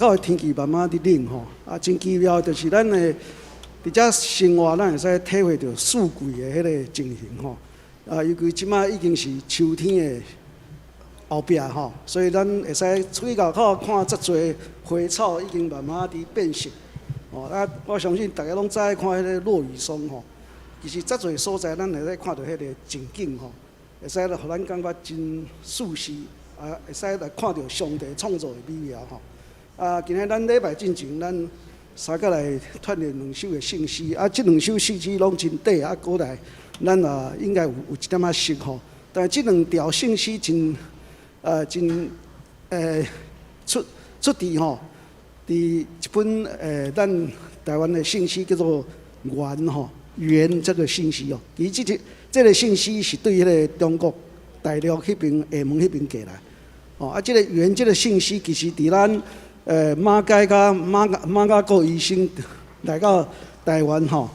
口的天氣慢慢佇冷吼，啊，真奇妙，就是咱的佇遮生活，咱會使體會著四季的彼个情形吼。啊，尤其這馬已經是秋天的後壁吼，所以咱會使出去外口看遮濟花草已經慢慢佇變色。哦，啊，我相信逐家攏知看彼个落羽松吼，其實遮濟所在咱會使看著彼個情景吼，會使予咱感覺真舒適，啊，會使來看著上帝創造的美妙吼。啊，今日咱禮拜進前，咱三個來鍛鍊兩首的聖詩，啊，這兩首聖詩攏真短，啊，過來咱也應該有一點仔熟吼。但是這兩條聖詩真出自吼，佇一本咱台灣的聖詩叫做《緣》吼，緣這個聖詩哦。其實這個聖詩是對彼个中國大陸彼邊廈門彼邊過來。哦，啊，這個緣這個聖詩其實佇咱馬偕佮馬雅各醫生來到台灣吼，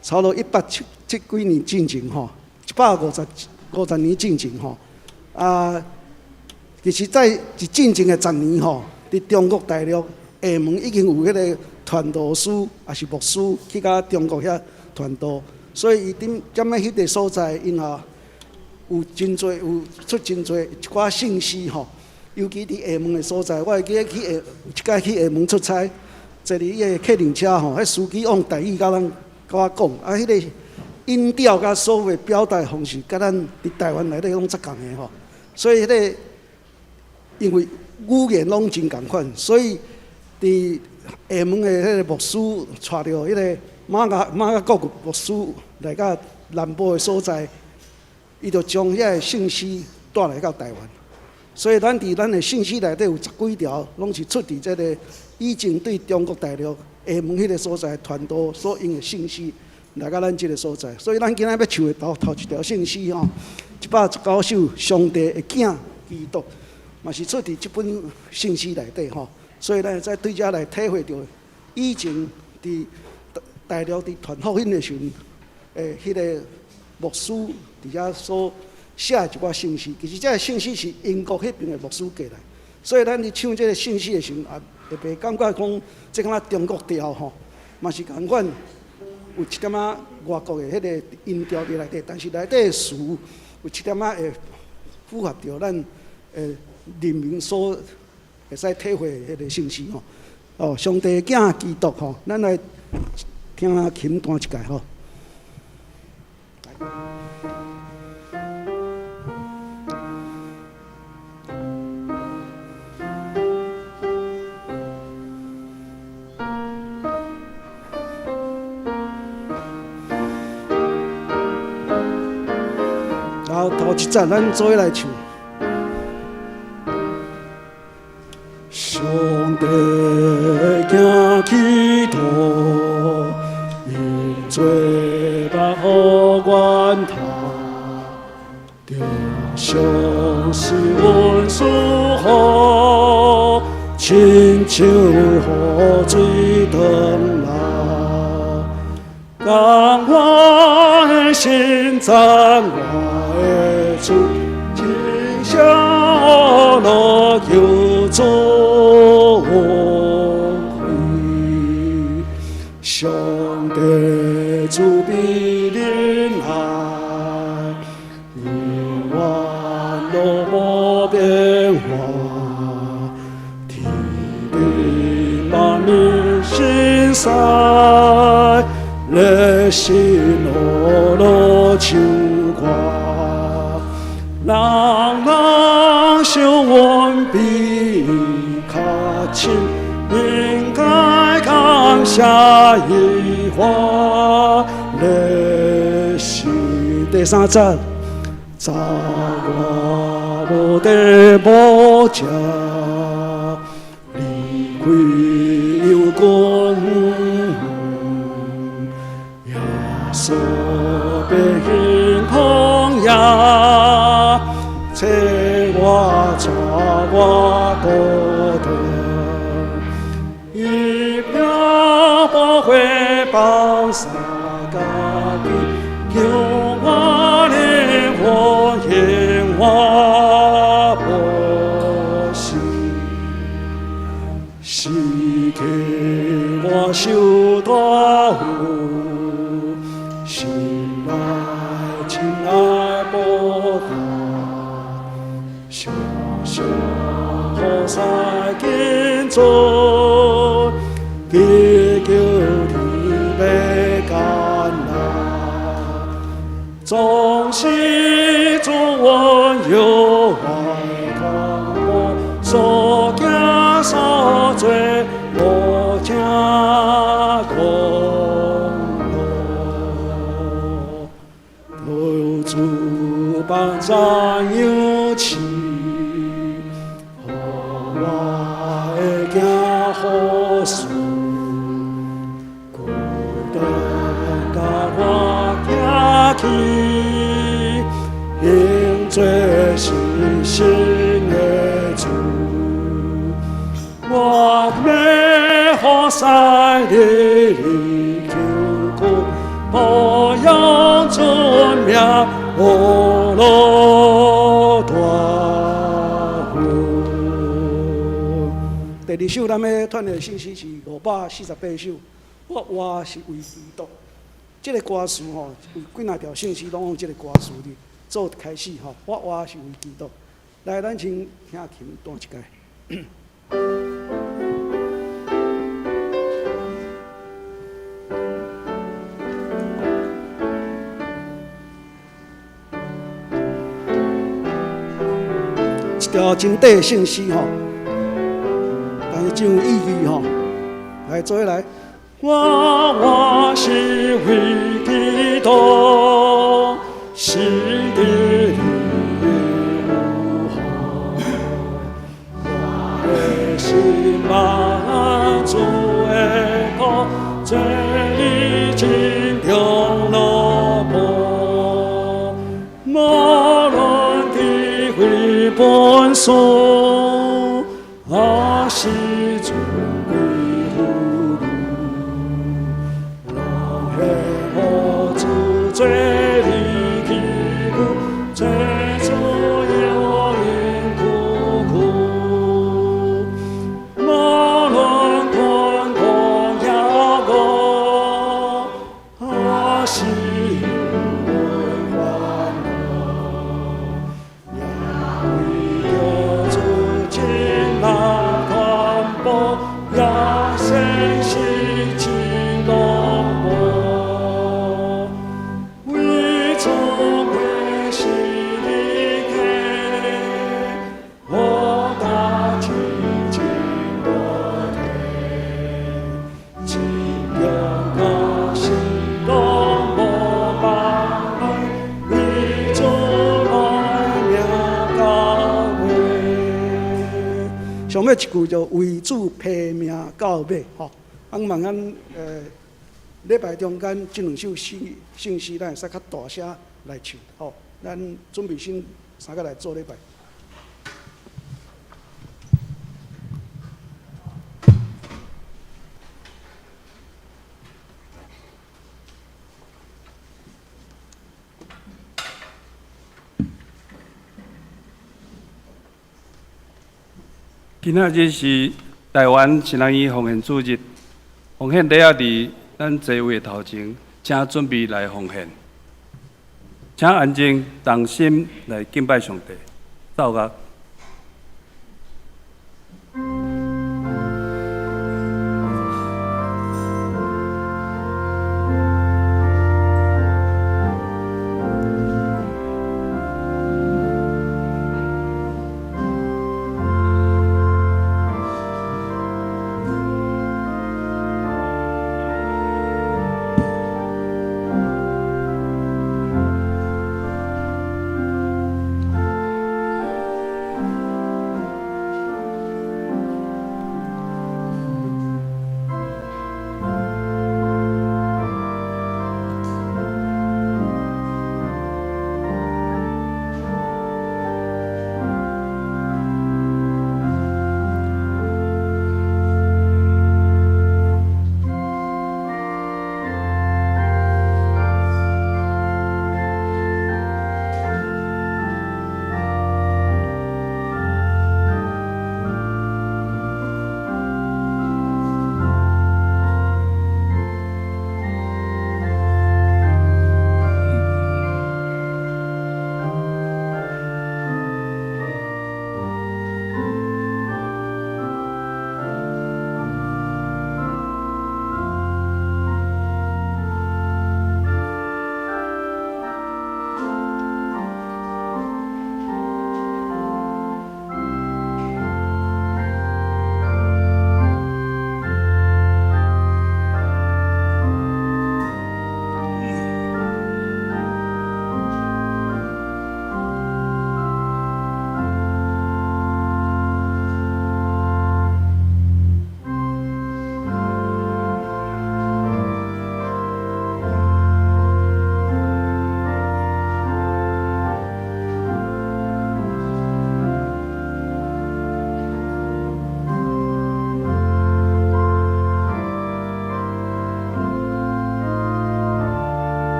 差不多一八七七幾年進前吼，150年進前吼，啊，其實在佇進前的10年吼，佇中國大陸廈門已經有彼个傳道師，抑是牧師去到中國遐傳道，所以伊踮踮咧彼个所在，𪜶也有真濟有出真濟一寡聖詩吼。尤其佇廈門的所在，我會記得去廈有一擺去廈門出差，坐佇伊个客運車吼，彼司機用台語佮咱佮我講，啊，彼个音調佮所有的表達方式，佮咱佇台灣內底攏足仝的吼。所以彼个因為語言攏真仝款，所以佇廈門的彼个牧師帶著彼个馬雅各牧師來到南部的所在，伊就將遐个聖詩帶來到台灣。所以咱佇咱的聖詩內底有十幾條，攏是出佇這个以前對中國大陸廈門彼个所在傳道所用的聖詩，來到咱這个所在。所以咱今仔欲唱的頭一條聖詩吼，119首《上帝的囝基督》，嘛是出佇這本聖詩內底吼。所以咱會使對遮來體會著以前佇大陸佇傳福音的時陣，彼个牧師佇遐所寫一寡聖詩，其實這个聖詩是英國彼邊的牧師過來，所以咱佇唱這个聖詩的時陣，也會袂感覺講這敢若中國調吼，嘛是仝款有一點仔外國的彼个音調佇內底，但是內底的詞有一點仔會符合著咱人民所會使體會的彼个聖詩吼。哦，上帝的囝基督吼，咱來聽琴彈一擺吼。然後頭一節，咱做伙來唱。上帝的囝基督，因罪惡予阮頭，著相是阮賜福，親像雨水轉流，共我的心讚我的主，真享樂求主恩惠，上帝慈悲忍愛，永遠攏無變化，天頂萬民心賽，熱心樂唱歌，人人相阮比較親，應該感謝伊歡熱心。第三節，早我無地無食，離開有君，耶穌白行曠野，找我帶我倒轉，伊拼寶血放殺家己，救我靈魂永活無死。是刻我受大福，心內親愛報答，常常菩薩緊做，祈求天欲艱難，總是主溫柔懷廣博，所行所做無請功勞，求主幫贊養賜，予我會行好事，孤單共我行去，應做實心的主。我欲服侍日日勤苦，保養尊名，阿羅大佛。第二首咱欲傳的信息是548首，我活是為基督。這个歌詞吼，有幾若條聖詩攏用這个歌詞佇做開始吼。我活是為基督。來，咱先聽琴彈一擺。一條真短的聖詩吼，但是真有意義吼。來，做伙來。我活是為基督，死佇日有福。我的心望主的國，做你真長樂寶。無論佇位本數，還是尊貴富裕，攏獻予主做你器具，做主用因苦苦。無論困苦抑餓，還是憂煩惱，也為著主真來傳播，也算是真廣播。為主釘十字架，予大清淨無體，真勇敢心攏無放棄，為主來命到尾。上尾一句就為主拼命到尾，吼。啊，望咱禮拜中間這兩首詩聖詩，咱會使較大聲來唱，吼。咱準備先三個來做禮拜。今仔日是台灣新南義奉獻主日，奉獻禮仔佇咱座位的頭前，請準備來奉獻，請安靜同心來敬拜上帝。奏樂。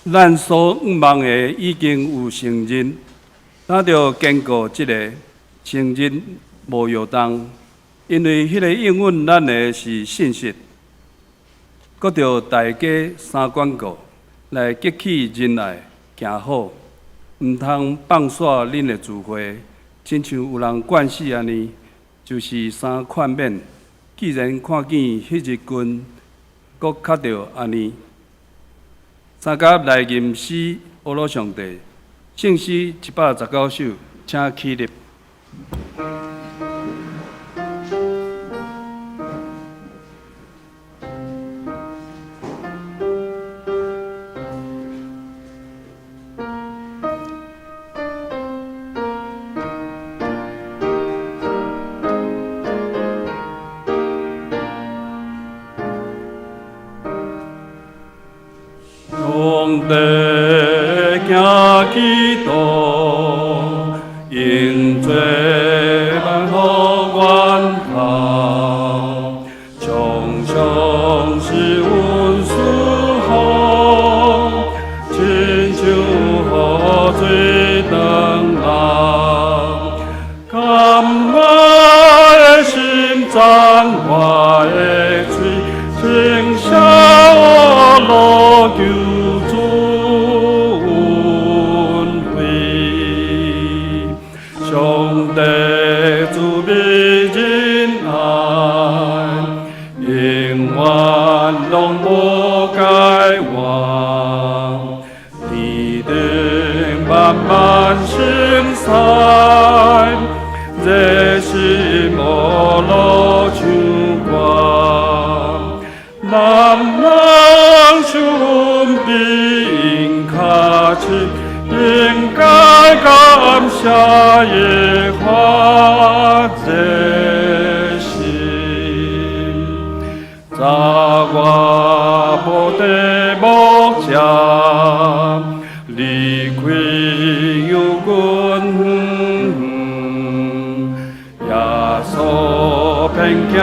咱所向望的已經有承認，咱著堅固這个承認無搖動，因為彼个應允咱的是信實。閣著大家三管告，來激起仁愛，行好，毋通放散恁的聚會，親像有人慣勢按呢，就是三勸勉。既然看見彼日近，閣較著按呢。三甲來吟詩，阿羅上帝，聖詩119首，請起立。上帝行基督，永做萬福源頭，常常是阮舒服，親像雨水轉來，甘我的心，讚我的喙，稱謝阿羅救主恩惠，上帝慈悲仁愛，永遠攏無改換，天頂萬萬聖使，熱心阿羅唱歌，咱人受比較親，應該感謝耶和華熱心。早我無得牧者，離開羊群園，耶穌偏行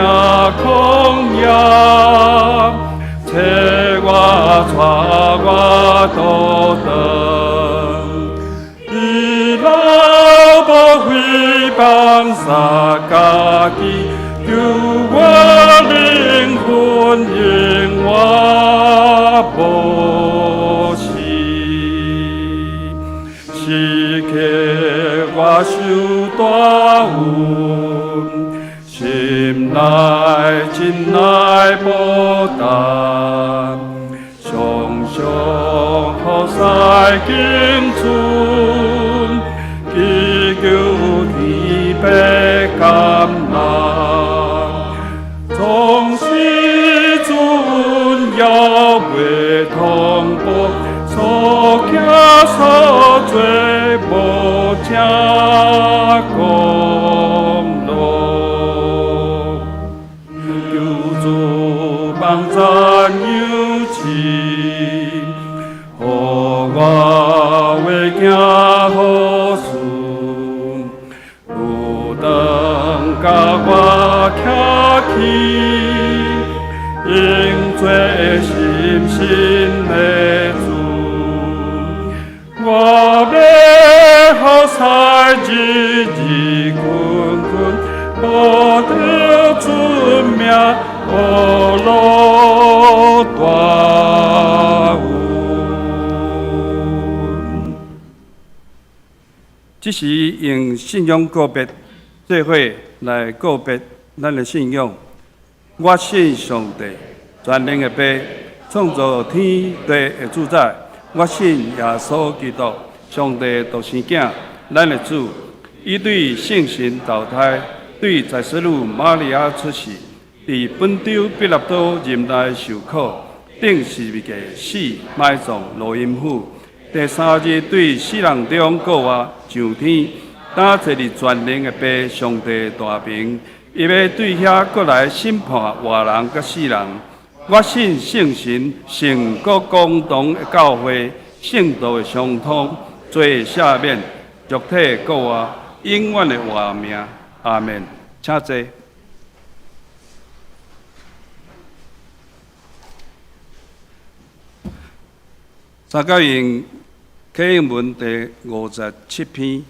曠野，找我帶我倒轉，伊老母毀謗殺家己，救我靈魂永遠無死。時刻我受大恩，心內真愛報答，常常服侍敬尊，祈求天父甘納，總是主猶未通報，所行所做無正功勞，求主幫贊有情，予我會行好事，路燈共我徛起，永做心心的主。我欲服侍日日這時用信仰告別，做伙來告別咱的信仰。我信上帝，全能的父，創造天地的主宰。我信耶穌基督，上帝獨生囝，咱的主。伊對聖神投胎，對在使女瑪利亞出世，佇本丟彼拉多任內受苦，釘十字架死，埋葬落陰府。第三日對死人中復活上天，擔坐佇全能的父上帝大爿，伊欲對遐閣來審判活人佮死人。我信聖神，聖國公同的教會，聖徒的相通，罪赦免，肉體復活，永遠的活命。阿門。請坐。三角用啟應文第57篇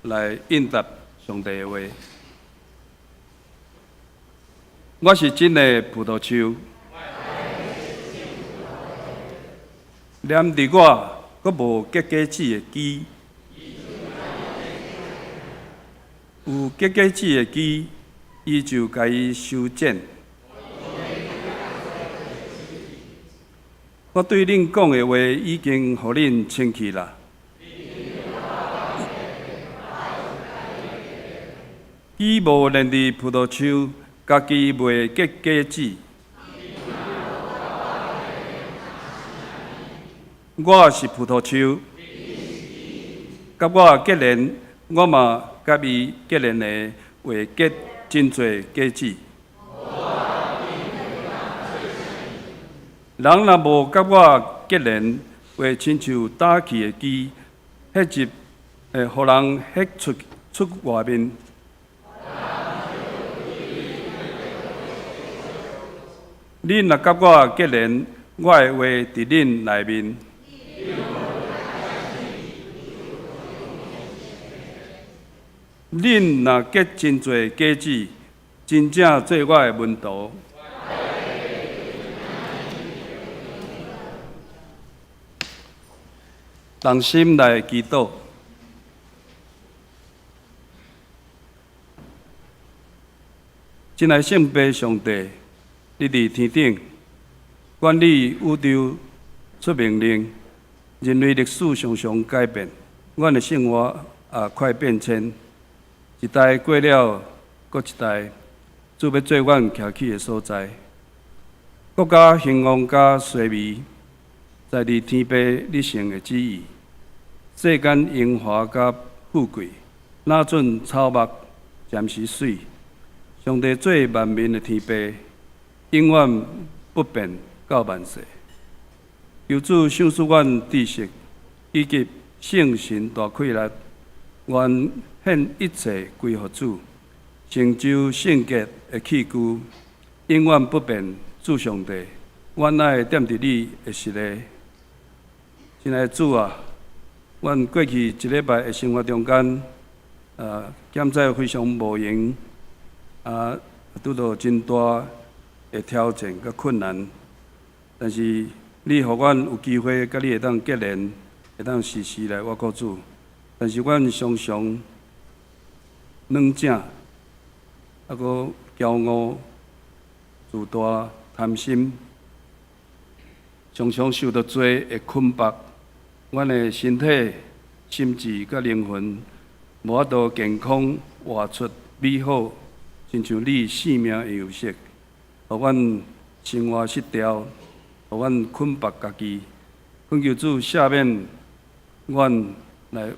來應答上帝的話。我是真的葡萄樹，黏佇我，閣無結果子的枝，有結果子的枝，伊就共伊修剪。我對恁講的話已經予恁清氣啦。枝無連佇葡萄樹，家己袂結果子。我是葡萄樹，佮我結連，我嘛佮伊結連的，會結真濟果子。人若無佮我結連，會親像焦去的枝，彼日會予人彼出出外面。恁若佮我結連，我的話佇恁內面。恁若結真濟果子，真正做我的門徒。同心來祈禱，親愛聖父上帝，你佇天頂管理宇宙，出命令，人類歷史常常改變，阮的生活也快變遷，一代過了，閣一代，主欲做阮徛起的所在，國家興旺佮衰微。在你天父你聖的旨意，世間榮華佮富貴，若準草木暫時媠。上帝做萬民的天父，永遠不變到萬世。求主賞賜阮知識，以及聖神大氣力，願獻一切歸予主，成就聖潔的器具，永遠不變。主上帝，阮愛踮佇你的實例。親愛的主啊，阮過去一禮拜的生活中間，檢查非常無閒，拄著真大的挑戰佮困難。但是你予阮有機會佮你會當結連，會當時時來倚靠主。但是阮常常軟正，閣驕傲、自大、貪心，常常受著罪的捆縛。阮的身體、心智佮靈魂，無法度健康活出美好，親像你生命的樣式，予阮生活失調，予阮捆縛家己。懇求主赦免阮來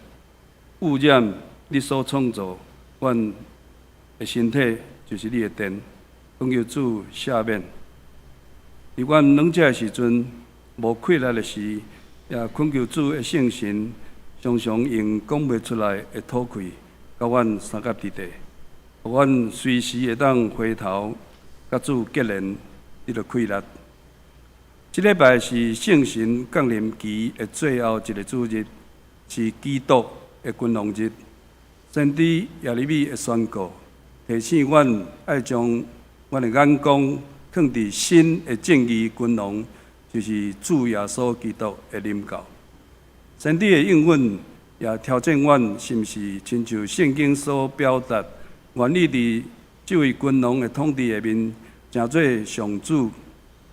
污染你所創造阮的身體，就是你的殿。懇求主赦免。佇阮軟弱的時陣，無氣力的時，也懇求主的聖神，常常用講袂出來的吐氣，佮阮相佮佇底，予阮隨時會當回頭，佮主結連，得著氣力。這禮拜是聖神降臨期的最後一个主日，是基督的君王日。先知耶利米的宣告，提醒阮愛將阮的眼光放佇新的正義君王，就是主耶穌基督的臨到。先知的應允，也挑戰阮是毋是親像聖經所表達，願意佇這位君王的統治下面，成做上主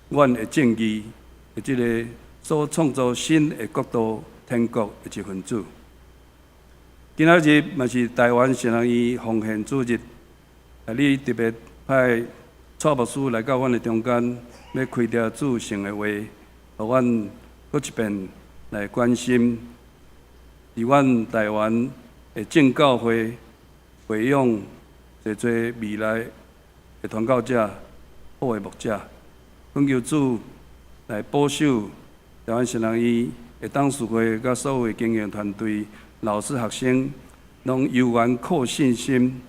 阮的正義的這个所創造新的國度天國的一份子。今仔日嘛是台灣神學院奉獻主日，啊，你特別派蔡牧師來到阮的中間，欲開著主聖的話，予阮閣一遍來關心，佇阮台灣的正教會培養濟濟未來的傳教者、好的牧者，懇求主來保守台灣神學院的董事會佮所有的經營團隊、老師、學生，攏猶原靠信心，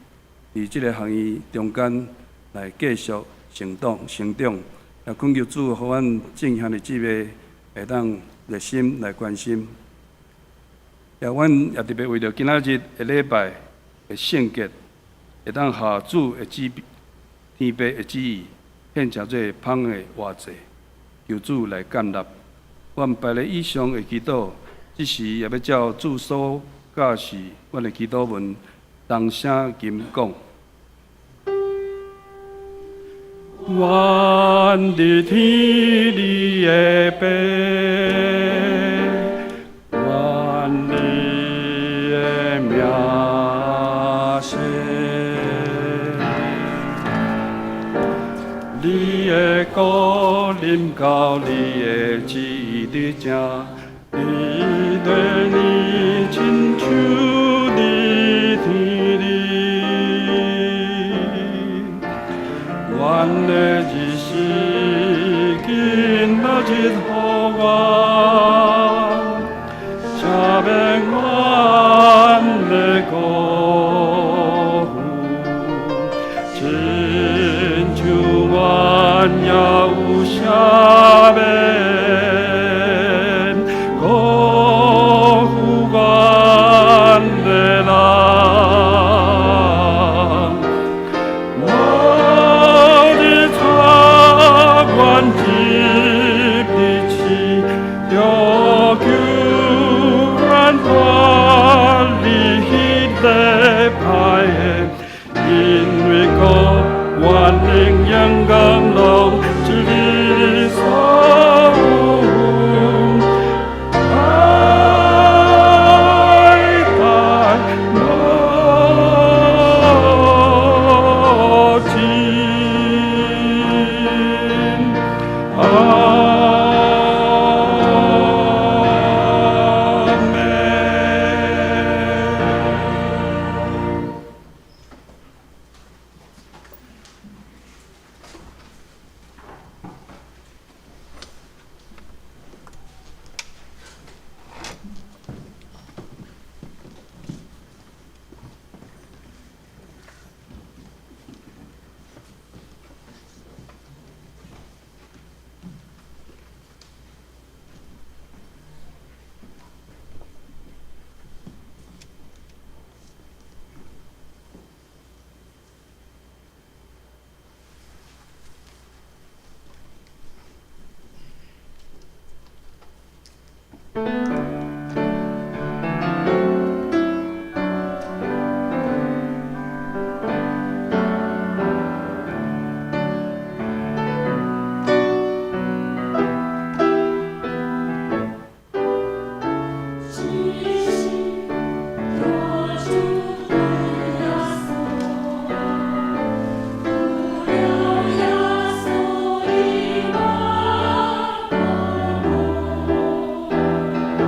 佇這个學院中間來繼續成長、成長。也懇求主，予阮眾兄弟姊妹會當熱心來關心。也阮也特別為著今仔日的禮拜的聖潔，會當合主的旨天父的旨意，獻成做芳的活祭，求主來接納。阮拜咧以上的祈禱，這時也欲照主所教示阮的祈禱文，同聲吟講。願佇天裡的父，願你的名聖，你的國臨到，你的旨意佇這，佇地裡親像佇天裡。阮的日食今仔日予阮，赦免阮的過犯，親像阮也有赦免辜負阮的人。無你帶阮入佇試，著救阮脫離彼个歹的，因為國權能榮光攏是你所有。代代無盡。阿們。只是我主耶穌，除了耶穌以外，無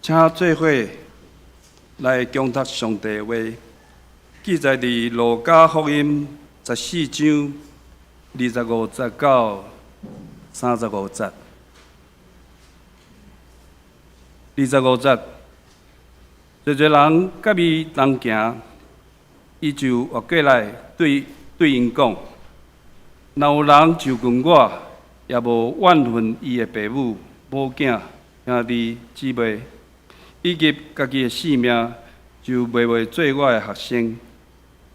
請做伙來恭讀上帝話，記載佇路加福音14章25節到35節。25節，濟濟人佮伊同行，伊就活過來對對𪜶講：若有人就近我，也無怨恨伊的爸母、某囝、兄弟姊妹，以及家己的性命，就袂袂做我的學生。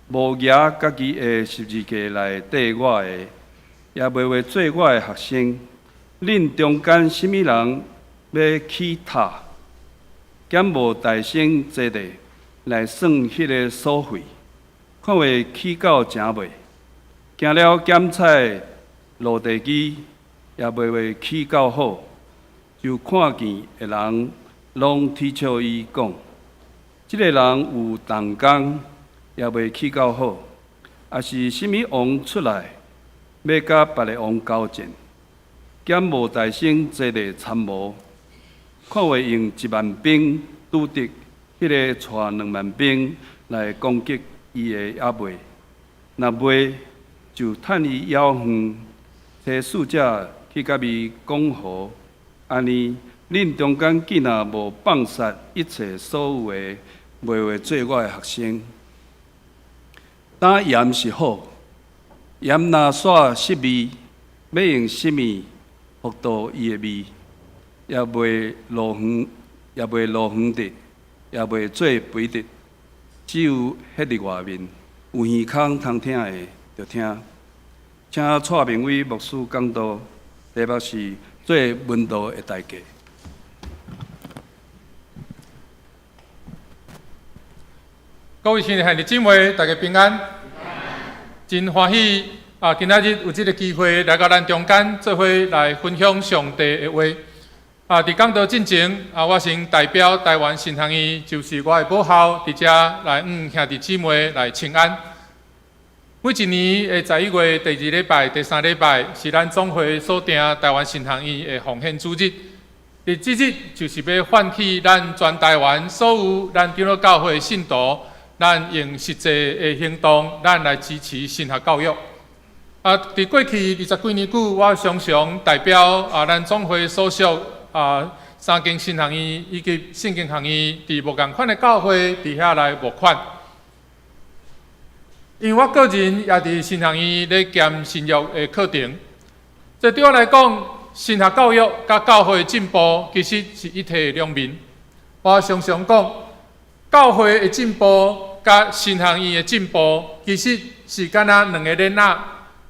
無舉家己的十字架來綴我的，也袂袂做我的學生。恁中間啥物人欲起塔，敢無大先坐下來算彼个所費，看會起到成未？經了檢採落地基，也袂袂起到好，就看見的人攏恥笑伊講：這个人有動工，也未起到好。抑是啥物王出來，欲佮別个王交戰，敢無大先坐下參謀，看會用1萬兵拄得彼个帶2萬兵來攻擊伊的抑未？若未，就趁伊遙遠，差使者去佮伊講和。按呢，恁中間既若無放殺一切所有的，袂會做我的學生。淡鹽是好，鹽若煞失味，欲用啥物復倒伊的味？也袂落園，也袂落園得，也袂做肥得，只有彼佇外面。有耳孔通聽的，就聽。請蔡明偉牧師講道，題目是做門徒的代價。各位親愛的姊妹，大家平安。真歡喜啊！今仔日有這个機會來到咱中間，做伙來分享上帝的話。啊，佇講道進前啊，我先代表台灣神學院，就是我的母校，佇遮來向兄弟姊妹來請安。每一年的11月第二禮拜、第三禮拜，是咱總會所定台灣神學院的奉獻主日。佇這日，就是欲喚起咱全台灣所有咱長老教會信徒，咱用實際的行動，咱來支持神學教育。啊，佇過去20幾年久，我常常代表啊，咱總會所屬啊三間神學院以及聖經學院，佇無仝款的教會佇遐來募款。因為我個人也佇神學院咧兼神學的課程，這對我來講，神學教育佮教會進步其實是一體兩面。我常常講，教會的進步佮神學院的進步，其實是敢若兩个鏈仔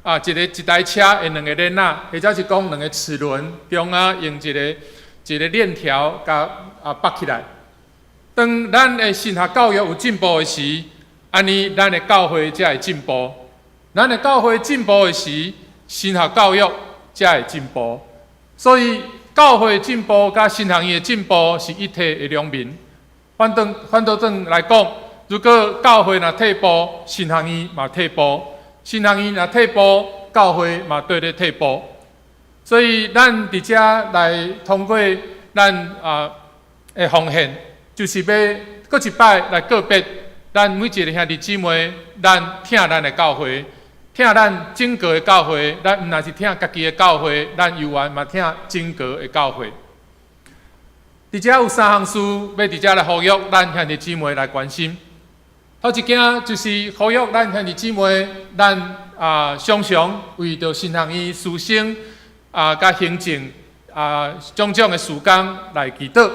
啊，一个一台車的兩个鏈仔，或者是講兩个齒輪中間用一个一个鏈條共啊縛起來。當咱的神學教育有進步的時，按呢，咱的教會才會進步。咱的教會進步的時，神學教育才會進步。所以，教會進步佮神學院的進步是一體的兩面。反轉反倒轉來講，如果教會若退步，神學院嘛退步；神學院若退步，教會嘛綴咧退步。所以，咱佇遮來通過咱啊的奉獻，就是欲閣一擺來告別。咱每一个兄弟姊妹，咱疼咱的教會，疼咱整個的教會，咱毋但是疼家己的教會，咱猶原嘛疼整個的教會。佇遮有三項事，欲佇遮來呼籲咱兄弟姊妹來關心。頭一件就是呼籲咱兄弟姊妹，咱啊常常為著神學院師生啊佮行政啊種種的事工來祈禱。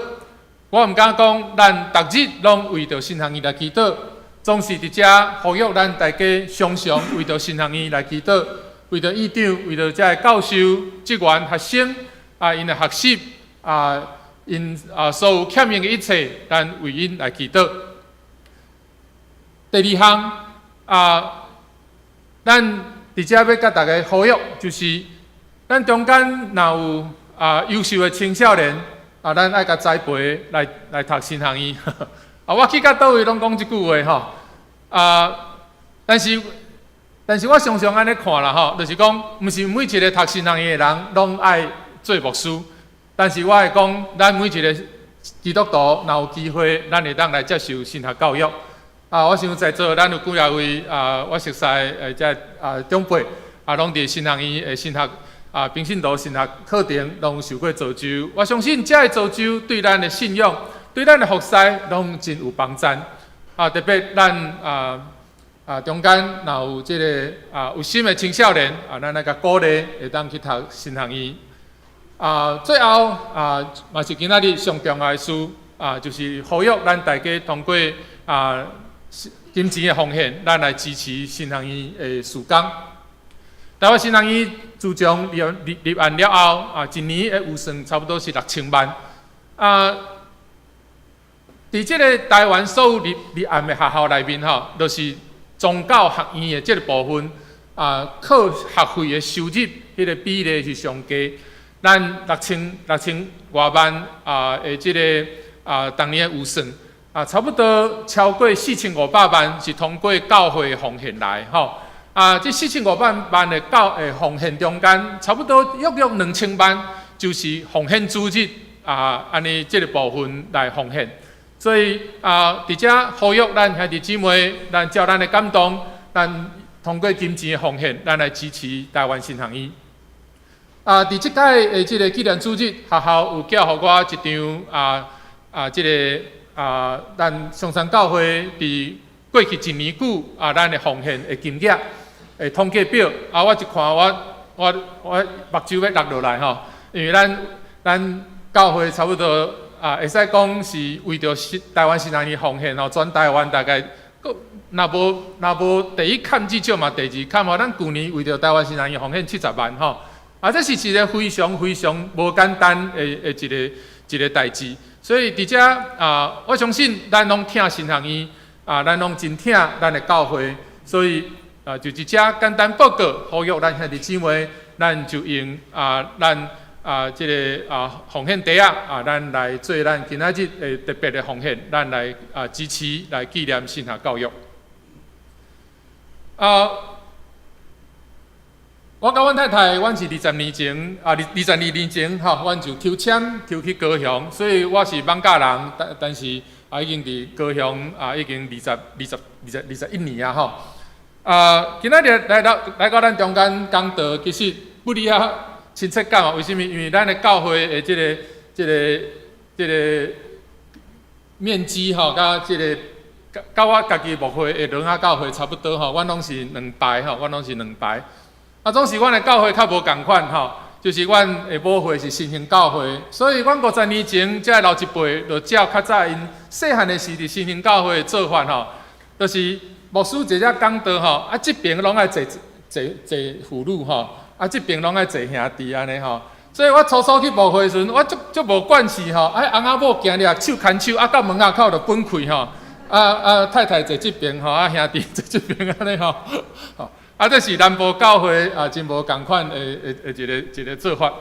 我毋敢講，咱逐日攏為著神學院來祈禱，總是佇遮呼籲咱大家常常為著神學院來祈禱，為著院長，為著遮个教授、職員、學生啊，𪜶的學習啊，𪜶啊所有欠用的一切，咱為𪜶來祈禱。第二項啊，咱佇遮欲共大家呼籲，就是咱中間若有啊優秀的青少年。啊，咱愛共栽培來來讀神學院。啊，我去到佗位攏講這句話吼。啊，但是但是我常常按呢看啦吼，就是講，毋是每一个讀神學院的人攏愛做牧師。但是我會講，咱每一个基督徒若有機會，咱會當來接受神學教育。啊，我想在座咱有幾仔位啊，我熟似的這長輩啊，攏佇神學院的神學啊，平信徒神學課程攏有受過造就。我相信這个造就對咱的信仰、對咱的服侍，攏真有幫助。啊，特別咱中間若有這个有心的青少年啊，咱來共鼓勵，會當去讀神學院。啊，最後啊，嘛是今仔日上重要的事啊，就是呼籲咱大家通過金錢的奉獻，咱來支持神學院的事工。台灣神學院自從入案了後，啊，一年的預算差不多是6000萬。啊，佇這个台灣所有入案的學校內面吼，就是宗教學院的這个部分，啊，靠學費的收入，彼个比例是上低。咱6000外萬啊的這个逐年的預算，啊，差不多超過4500萬是通過教會奉獻來吼。啊，這四千五百萬的教會奉獻中間，差不多約約2000萬就是奉獻主日啊，按呢這个部分來奉獻。所以啊，佇遮呼籲咱兄弟姊妹，咱照咱的感動，咱通過金錢的奉獻，咱來支持台灣神學院。啊，佇這擺的這个紀念主日，學校有寄予我一張這个咱松山教會佇過去一年久啊，咱的奉獻的金額的統計表。啊，我一看，我目睭欲落落來吼，因為咱教會差不多啊，會使講是為著台灣神學院奉獻吼，全台灣大概，若無第一崁至少嘛第二崁吼，咱舊年為著台灣神學院奉獻70萬吼。啊，這是一个非常非常無簡單的一個代誌，所以佇遮啊，我相信咱攏疼神學院啊，咱攏真疼咱的教會，所以啊，就佇遮簡單報告，呼籲咱兄弟姊妹，咱就用咱這个奉獻袋仔啊，咱來做咱今仔日的特別的奉獻，咱來支持來紀念神學教育。啊。我佮阮太太，阮是20年前啊，22年前吼，阮就抽籤抽去高雄，所以我是艋舺人，但是啊，已經佇高雄啊，已經21年啊吼。啊，今仔日來到咱中間講道，其實不離仔親切感啊。為啥物？因為咱的教會的這個面積吼，佮這个佮我家己牧會的崙仔教會差不多吼，阮攏是兩排吼，阮攏是兩排。啊，總是阮的教會較無仝款吼，就是阮的母會是新興教會，所以阮50年前，這老一輩就照較早𪜶細漢的時佇新興教會的做法吼，就是牧師坐遮講道吼，啊，這爿攏愛坐婦女吼，啊，這爿攏愛坐兄弟按呢吼。所以我初初去牧會的時陣，我足足無慣勢吼，啊，翁仔某行掠手牽手，啊，到門仔口就分開吼，啊啊，太太坐這爿吼，啊，兄弟坐這爿按呢吼，吼。啊，這是南部教會啊，真無仝款的一個做法。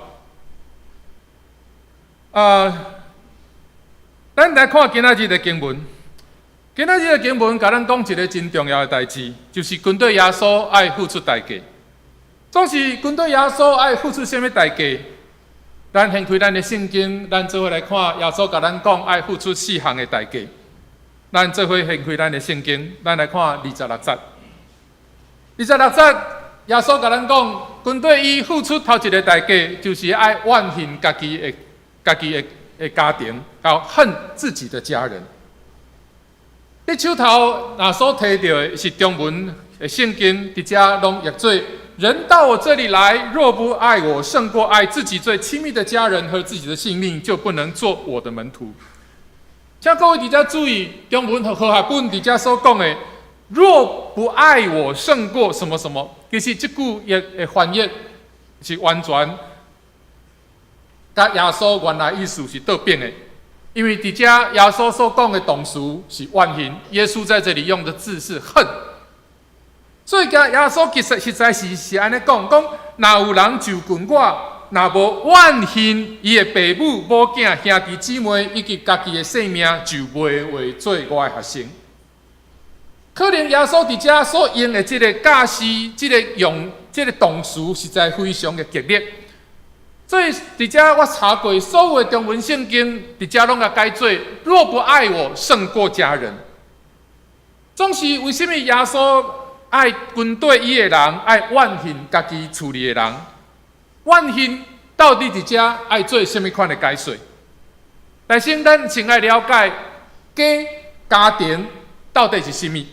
啊，咱來看今仔日的經文。今仔日的經文共咱講一个真重要的代誌，就是跟綴耶穌愛付出代價。總是跟綴耶穌愛付出啥物代價？咱掀開咱的聖經，咱做伙來看耶穌共咱講愛付出四項的代價。咱做伙掀開咱的聖經，咱來看二十六節。二十六節，耶穌共咱講，跟綴伊付出頭一个代價，就是愛怨恨家己的家庭，要恨自己的家人。你手頭若所提著的是中文的聖經，佇遮攏譯做：人到我這裡來，若不愛我勝過愛自己最親密的家人和自己的性命，就不能做我的門徒。請各位佇遮注意，中文和和合本佇遮所講的，若不愛我勝過什麼什麼，其實這句的翻譯是完全佮耶穌原來意思是倒反的。因為佇遮耶穌所講的動詞是怨恨，耶穌在這裡用的字是恨。所以講耶穌其實實在是按呢講，講若有人就近我，若無怨恨伊的爸母、母囝、兄弟姊妹以及家己的性命，就袂會做我的學生。可能耶穌佇遮所用的這个教示，這个動詞，實在非常的激烈。所以佇遮我查過所有的中文聖經，佇遮攏共解做：若不愛我勝過家人。總是為啥物耶穌愛跟綴伊的人，愛怨恨家己厝裡的人？怨恨到底佇遮愛做啥物款的解說？但是咱先愛了解家家庭到底是啥物？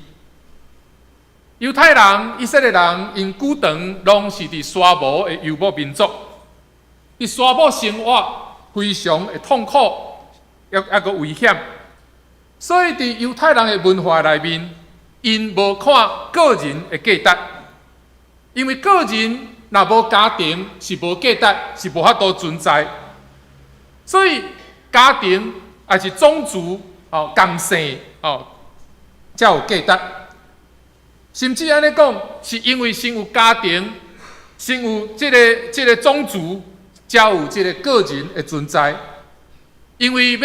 猶太人、以色列人，𪜶古長攏是佇沙漠的遊牧民族，佇沙漠生活非常的痛苦，抑閣危險。所以佇猶太人的文化內面，𪜶無看個人的價值，因為個人若無家庭是無價值，是無法度存在。所以家庭抑是種族哦，仝姓哦，才有價值。甚至按呢講，是因為先有家庭，先有這個種族，才有這個個人的存在。因為欲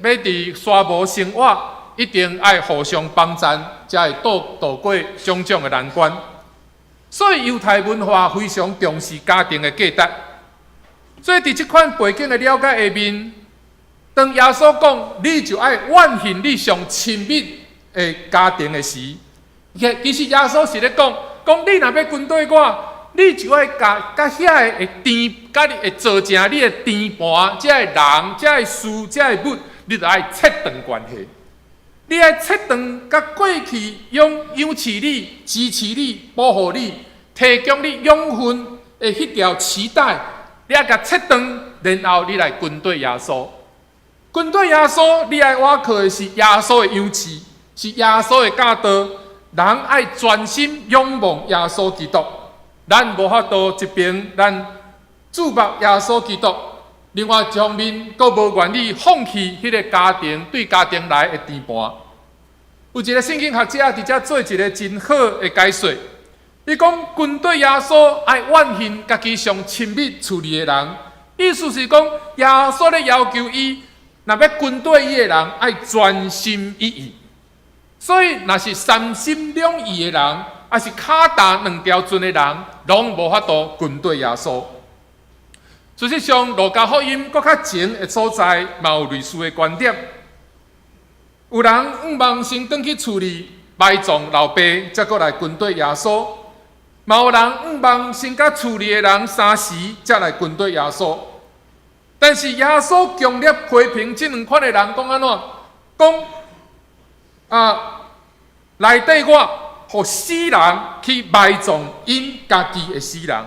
佇沙漠生活，一定愛互相幫贊，才會渡過種種的難關。所以猶太文化非常重視家庭的價值。所以佇這款背景的了解下面，當耶穌講你就愛怨恨你上親密的家庭的時，其實耶穌是咧講，講你若欲跟綴我，你就愛共遐个會纏，共你會造成你的纏盤，這个人、這个事、這个物，你就愛切斷關係。你愛切斷共過去養飼你、支持你、保護你、提供你養分的彼條臍帶，你愛共切斷，然後你來跟綴耶穌。跟綴耶穌，你愛倚靠的是耶穌的樣式，是耶穌的教導。人愛專心仰望耶穌基督，咱無法度一邊咱注目耶穌基督，另外一方面，閣無願意放棄彼個家庭對家庭來的牽絆。有一個聖經學者佇遮做一个真好的解說，伊講跟綴耶穌愛怨恨家己上親密厝裡的人，意思是講耶穌咧要求伊，若欲跟綴伊的人愛專心一意。所以，若是三心兩意的人，抑是跤踏兩條船的人，攏無法度跟綴耶穌。事實上，路加福音閣較前的所在，嘛有類似的觀點。有人向望先轉去厝裡埋葬老爸，才閣來跟綴耶穌；嘛有人向望先共厝裡的人相辭，才來跟綴耶穌。但是耶穌強烈批評這兩款的人，講按怎？講啊，來綴我，予死人去埋葬𪜶家己的死人。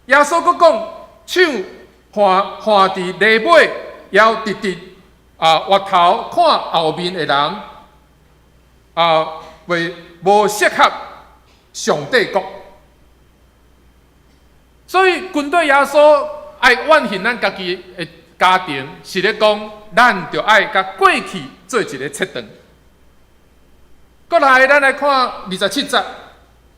耶穌閣講，手挽挽佇犁尾，猶直直啊，回頭看後面的人啊，袂無適合上帝國。所以，跟綴耶穌愛怨恨咱家己的家庭，是咧講，咱著愛共過去做一个切斷。閣來，咱來看二十七節，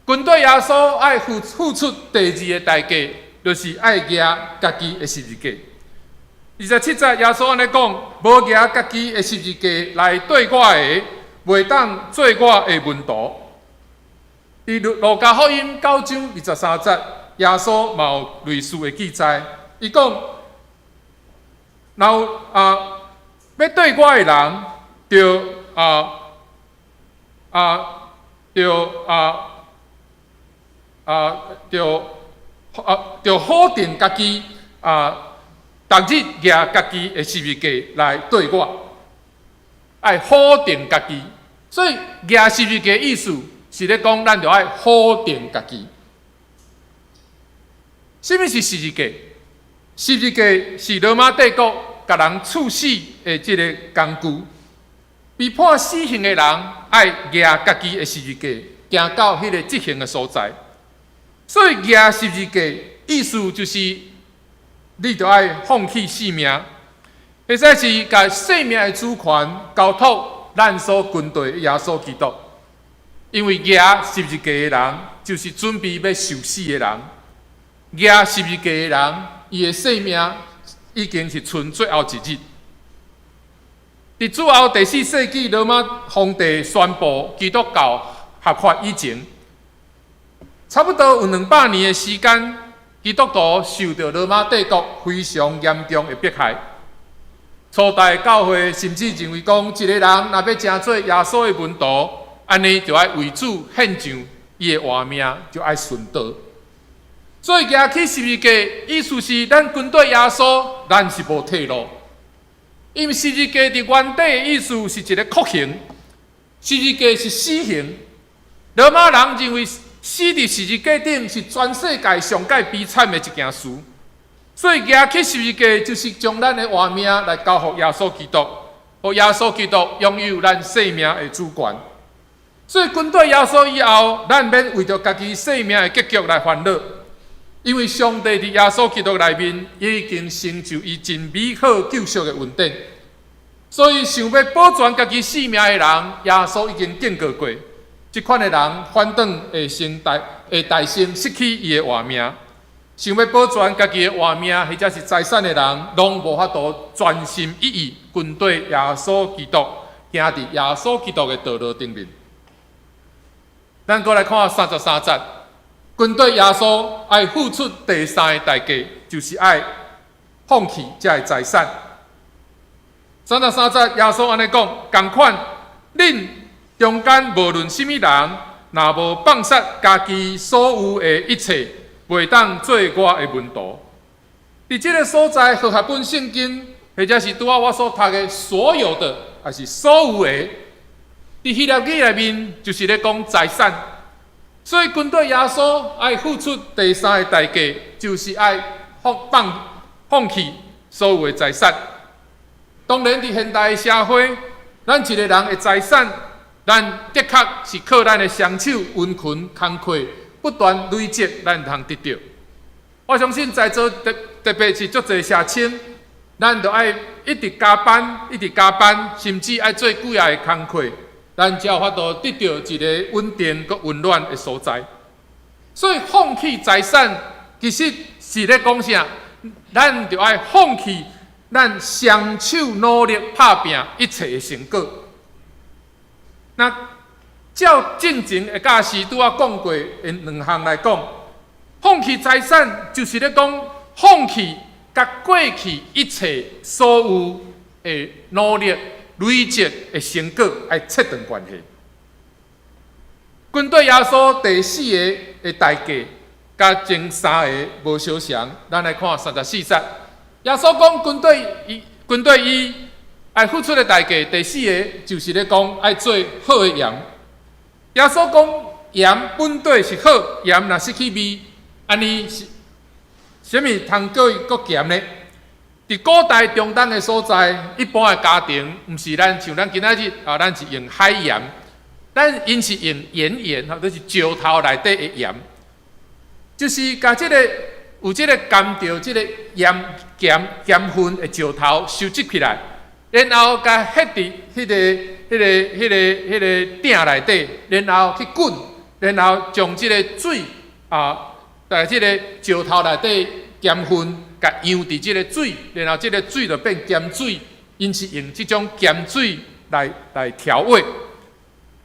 跟綴耶穌愛付出第二个代價，就是愛舉家己的十字架。二十七節耶穌按呢講：無舉家己的十字架來綴我的，袂當做我的門徒。佇路加福音九章二十三節，耶穌嘛有類似的記載。伊講：若有啊，欲綴我的人，著否定家己啊，逐日舉家己的十字架來綴我，愛否定家己。所以舉十字架意思是咧講，咱著愛否定家己。啥物是十字架？十字架是羅馬帝國共人處死的這个工具。被判死刑的人愛舉家己的十字架，行到彼个執行的所在。所以舉十字架意思就是，你著愛放棄性命，或者是共生命的主權交託咱所跟綴的耶穌基督。因為舉十字架的人，就是準備欲受死的人。舉十字架的人，伊的生命已經是賰最後一日。佇主後第四世紀，羅馬皇帝宣布基督教合法以前，差不多有200年的時間，基督徒受著羅馬帝國非常嚴重的迫害。初代教會甚至認為講，一個人若欲成做耶穌的門徒，按呢就愛為主獻上伊的活命，就愛殉道。所以舉起十字架，意思是咱跟綴耶穌，咱是無退路。因為十字架佇原底的意思是一個酷刑，十字架是死刑。羅馬人認為死佇十字架頂是全世界上蓋悲慘的一件事。所以舉起十字架就是將咱的活命來交予耶穌基督，予耶穌基督擁有咱生命的主權。所以跟綴耶穌以後，咱免為著家己生命的結局來煩惱，因為上帝佇耶穌基督內面已經成就伊真美好救贖的恩典。所以想欲保全家己性命的人，耶穌已經警告過，這款的人反轉會先大會代先失去伊的活命。想欲保全家己的活命，或者是財產的人，攏無法度專心一意跟綴耶穌基督，行佇耶穌基督的道路頂面。咱閣來看33節，跟綴耶穌愛付出第三个代價，就是愛放棄這个財產。33節，耶穌按呢講，仝款，恁中間無論啥物人，若無放殺家己所有的一切，袂當做我的門徒。佇這个所在，和合本聖經，或者是拄仔我所讀的所有的，抑是所有的，佇希臘語內面就是咧講財產。所以跟綴耶穌愛付出第三个代價，就是愛放棄所有的財產。當然，佇現代社會，咱一个人的財產，咱的確是靠咱的雙手殷勤工課，不斷累積，咱通得著。我相信在座特別是足濟社青，咱著愛一直加班，一直加班，甚至愛做久仔的工課，咱才有法度得著一个穩定閣溫暖的所在。所以放棄財產，其實是咧講啥？咱著愛放棄咱雙手努力拍拚一切的成果。那照進前的教師拄仔講過的兩項來講，放棄財產就是咧講放棄共過去一切所有的努力累積的成果，愛切斷關係。跟綴耶穌第四个的代價，佮前三个無相仝。咱來看34節，耶穌講跟綴伊，跟綴伊愛付出的代價，第四个就是咧講愛做好的鹽。耶穌講鹽本底是好，鹽若失去味，按呢是啥物通閣伊閣鹹呢？佇古代中東的所在，一般的家庭毋是咱像咱今仔日啊，咱是用海鹽，咱𪜶是用岩鹽，吼，就是石頭內底的鹽，就是共這个有這个含著這个鹽鹹鹽分的石頭收集起來，然後共歇佇彼個鼎內底，然後去滾，然後將這个水啊，佇這个石頭內底鹽分，共溶佇這个水，然後這个水就變鹹水，𪜶是用這種鹹水來調味。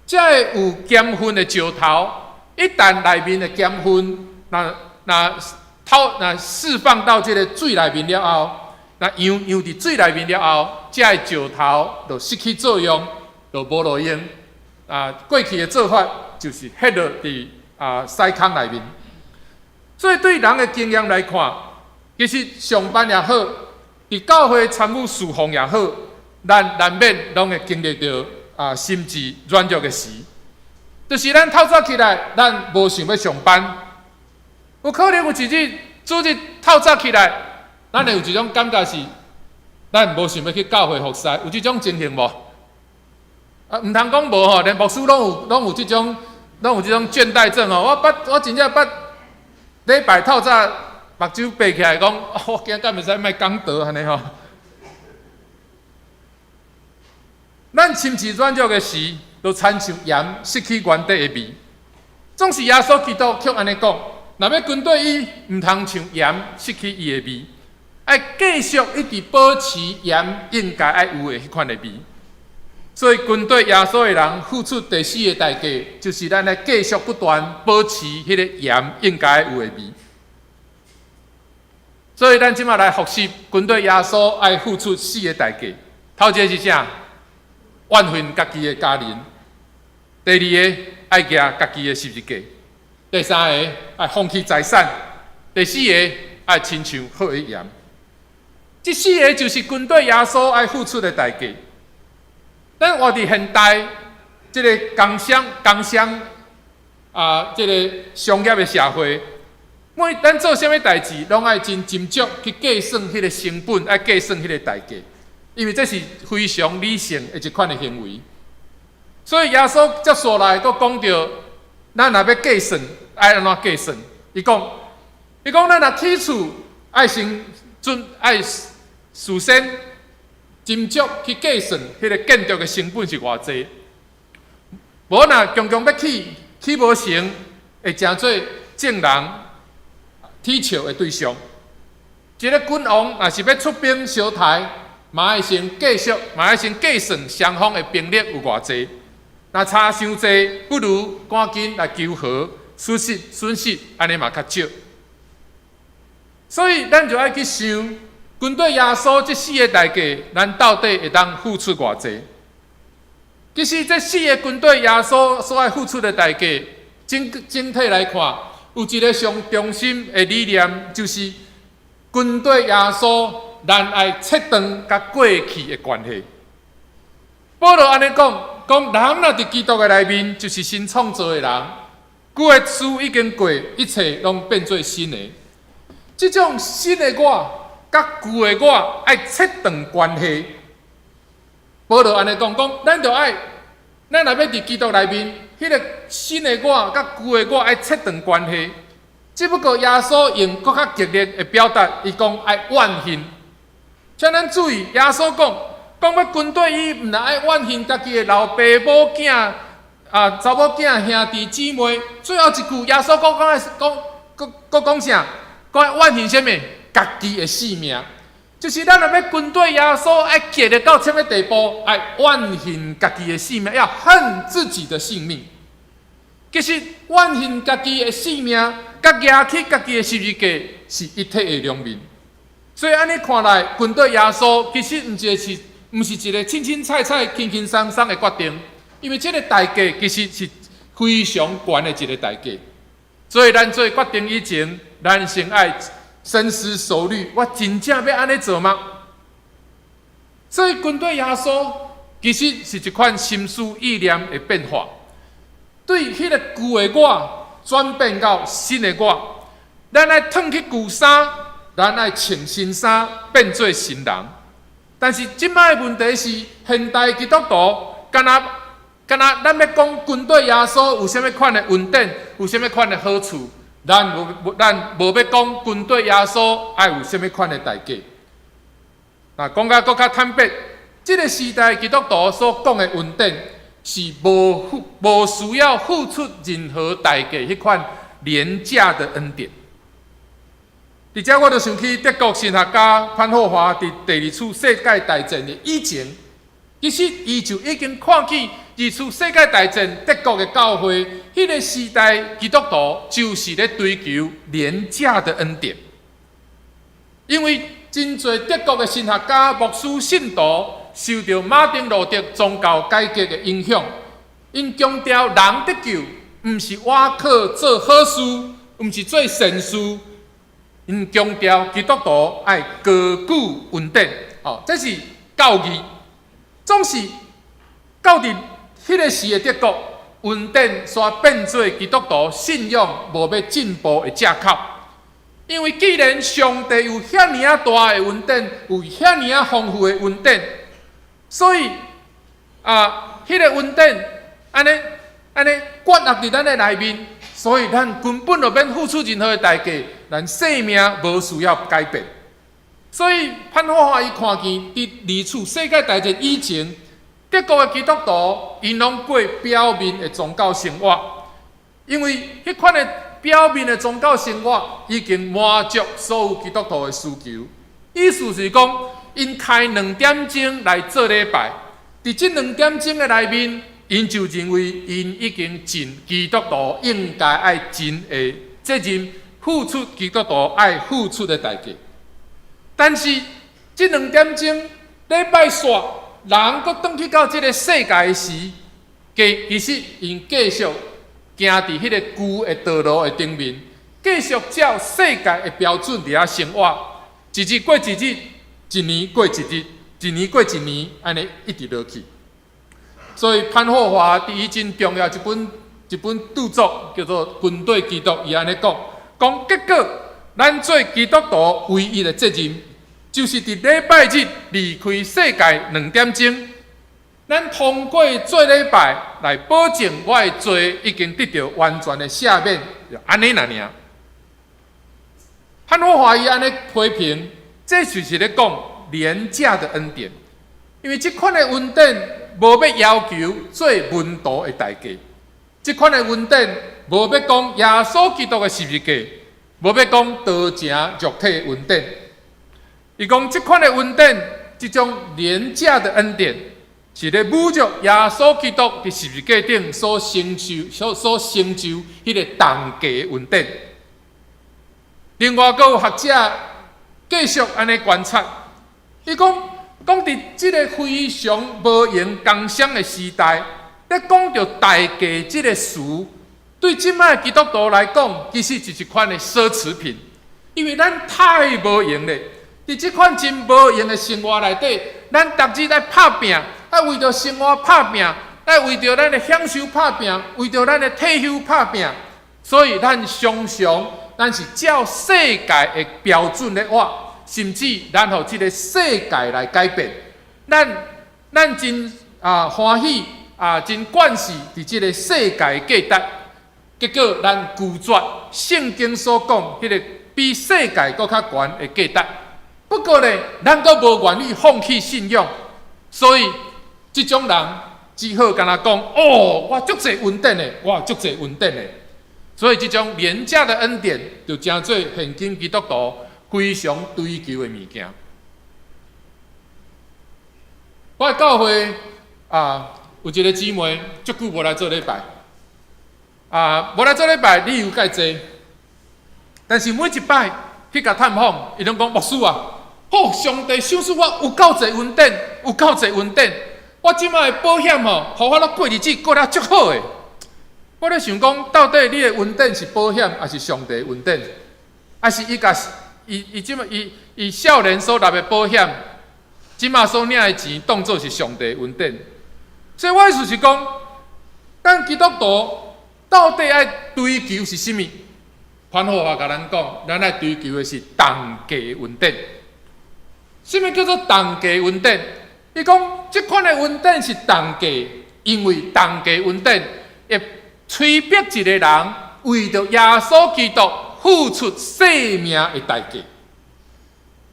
這个有鹽分的石頭，一旦內面的鹽分，若釋放到這个水內面了後，若溶佇水內面了後，這个石頭就失去作用，就無路用。過去的做法就是歇落佇屎空內面。所以對人的經驗來看，其實上班也好，佇教會參與事奉也好，咱難免攏會經歷著心志軟弱的時，就是咱透早起來，咱無想欲上班，有可能有一日主日透早起來，咱會有一種感覺是，咱無想欲去教會服侍，有這種情形無？毋通講無吼，連牧師攏有這種倦怠症吼。我真正捌禮拜透早目睭閉起來講，我今敢會使莫講道按呢吼。咱心志軟弱的時，就親像鹽失去原底的味。總是耶穌基督卻按呢講，若欲跟綴伊，毋通像鹽失去伊的味，愛繼續一直保持鹽應該愛有的彼款的味。所以跟綴耶穌的人付出第四个代價，就是咱愛繼續不斷保持彼个鹽應該有的味。所以咱這馬來復習跟綴耶穌愛付出四个代價。頭一个是啥？怨恨家己的家人。第二个愛舉家己的十字架。第三个愛放棄財產。第四个愛親像好的鹽。這四个就是跟綴耶穌愛付出的代價。咱活佇現代，這个工商啊，這个商業的社會，每咱做啥物代誌，攏愛真斟酌去計算彼个成本，愛計算彼个代價，因為這是非常理性的一款的行為。所以耶穌接紲來，閣講著，咱若欲計算，愛按怎計算？伊講，咱若起厝，愛先準，愛事先斟酌去計算，彼个建築的成本是偌濟。無若強強欲起，起無成，會成做眾人恥笑的對象。一个君王若是欲出兵相刣，嘛愛先計算，嘛愛先計算雙方的兵力有偌濟。若差傷濟，不如趕緊來求和，損失按呢嘛較少。所以咱就愛去想，跟綴耶穌這四个代價，咱到底會當付出偌濟？其實這四个跟綴耶穌所愛付出的代價，整體來看，有一个上中心的理念，就是跟綴耶穌，咱愛切斷佮過去的關係。保羅按呢講，講人若佇基督的內面，就是新創造的人，舊的事已經過，一切攏變做新的。這種新的我，佮舊的我愛切斷關係。保羅按呢講，講咱著愛，咱若欲佇基督內面，彼个新的我佮舊的我愛切斷關係。只不過耶穌用閣較激烈的表達，伊講愛怨恨。請咱注意，耶穌講，講欲跟綴伊，毋但愛怨恨家己的老爸母囝啊，查某囝兄弟姊妹。最後一句，耶穌閣講講閣閣講啥？講愛怨恨啥物？家己的性命。就是咱若欲跟綴耶穌，愛激烈到啥物地步？愛怨恨家己的性命，要恨自己的性命。其實怨恨家己的性命，佮舉起家己的十字架是一體的兩面。所以按呢看來，跟綴耶穌其實毋是一个凊凊彩彩、輕輕鬆鬆的決定，因為這个代價其實是非常懸的一个代價。所以咱做決定以前，咱先愛深思熟慮，我真正欲按呢做嗎？所以跟綴耶穌其實是一款心思意念的變化，對彼个舊的我轉變到新的我。咱愛褪去舊衫，咱愛穿新衫，變做新人。但是這擺的問題是，現代基督徒敢若咱欲講跟綴耶穌有啥物款的恩典，有啥物款的好處，咱無欲講跟綴耶穌愛有啥物款的代價。那講甲閣較坦白，這个時代基督徒所講的恩典是無需要付出任何代價彼款廉價的恩典。佇遮我就想起德國神學家潘霍華佇第二次世界大戰的以前，其實伊就已經看見二次世界大戰德國的教會，彼个時代基督徒就是咧追求廉價的恩典，因為真濟德國的神學家、牧師、信徒受著馬丁路德宗教改革的影響，𪜶強調人得救，毋是倚靠做好事，毋是做善事。𪜶強調基督徒愛高舉恩典，哦，這是教義。總是到佇彼个時的德國，恩典煞變做基督徒信仰無欲進步的藉口。因為既然上帝有遐爾仔大的恩典，有遐爾仔豐富的恩典，所以啊，彼个恩典按呢按呢灌入佇咱的內面，所以咱根本就免付出任何的代價，咱生命無需要改變。所以潘霍華伊看見佇二次世界大戰以前，德國的基督徒𪜶攏過表面的宗教生活，因為彼款的表面的宗教生活已經滿足所有基督徒的需求。意思是講，𪜶開兩點鐘來做禮拜，佇這兩點鐘的內面，𪜶就認為𪜶已經盡基督徒應該愛盡的責任，付出基督徒愛付出的代價。但是這兩點鐘禮拜煞，人閣轉去到這个世界時，其實𪜶繼續行佇彼个舊的道路的頂面，繼續照世界的標準佇遐生活，一日過一日，一年過一日，一年過一年，按呢一直落去。所以潘霍華佇伊真重要一本著作叫做《軍隊基督》，伊按呢講，講結果咱做基督徒唯一的責任，就是佇禮拜日離開世界兩點鐘，咱通過做禮拜來保證我的罪已經得著完全的赦免，就按呢爾。潘霍華伊按呢批評，這就是咧講廉價的恩典，因為這款的恩典無欲要求做門徒的代價，這款的恩典無欲講耶穌基督的十字架，無欲講道成肉體的恩典。伊講這款的恩典，這種廉價的恩典，是咧侮辱耶穌基督佇十字架頂所成就彼个重價恩典。另外，閣有學者繼續按呢觀察，伊講講佇這个非常無閒工商的時代，咧講著代價這个詞，對這擺基督徒來講，其實是一款的奢侈品，因為咱太無閒咧。佇這款真無閒的生活內底，咱逐日愛拍拚，愛為著生活拍拚，愛為著咱的享受拍拚，為著咱的退休拍拚。所以咱常常，咱是照世界的標準咧活，甚至咱予這个世界來改變。咱真歡喜啊，真慣勢佇這个世界的價值，結果咱拒絕聖經所講彼个比世界閣較懸的價值。不過呢，咱閣無願意放棄信仰，所以這種人只好干焦講：哦，我足濟恩典的，我足濟恩典的。所以這種廉價的恩典，就成做現今基督徒非常追求的物件。我的教會啊，有一个姊妹，足久無來做禮拜，啊，無來做禮拜理由蓋濟，但是每一擺去共探訪，伊攏講牧師啊。哦，上帝賞賜我有夠濟恩典，有夠濟恩典。我這擺的保險吼，予我咧過日子過得足好的。我咧想講，到底你的恩典是保險，抑是上帝的恩典？抑是伊共伊伊這擺伊伊少年所納的保險，這擺所領的錢當做是上帝的恩典？所以我意思是講，咱基督徒到底愛追求是啥物？潘霍華共咱講，咱愛追求的是重價恩典。啥物叫做重價恩典？伊講，這款的恩典是重價，因為重價恩典會催逼一个人為著耶穌基督付出性命的代價。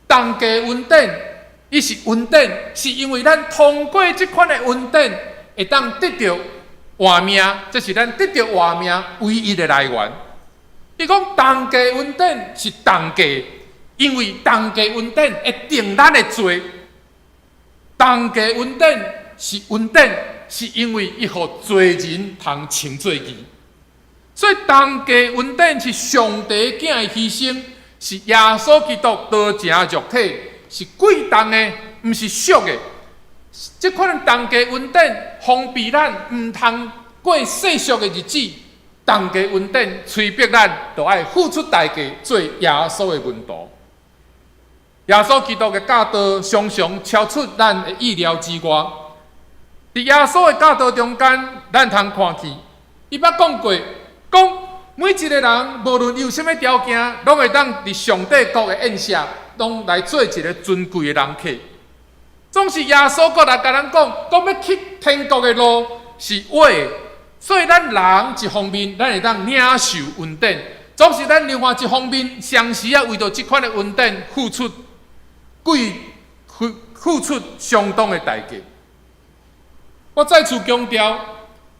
重價恩典，伊是恩典，是因為咱通過這款的恩典，會當得著活命，這是咱得著活命唯一的來源。伊講重價恩典是重價。因為重價恩典會定咱的罪，重價恩典是恩典，是因為伊予罪人通稱做義。所以重價恩典是上帝囝的犧牲，是耶穌基督道成肉體，是貴重的，毋是俗的。這款重價恩典封閉咱毋通過世俗的日子，重價恩典催逼咱，著愛付出代價做耶穌的門徒。耶穌基督的教導常常超出咱的意料之外。佇耶穌的教導中間，咱通看見，伊捌講過，講每一个人無論伊有啥物條件，攏會當佇上帝國的宴席，攏來做一个尊貴的人客。總是耶穌閣來共咱講，講欲去天國的路是倚的，所以咱人一方面，咱會當領受恩典；總是咱另外一方面，同時也為著這款的恩典付出。貴付出相當的代價。我再次強調，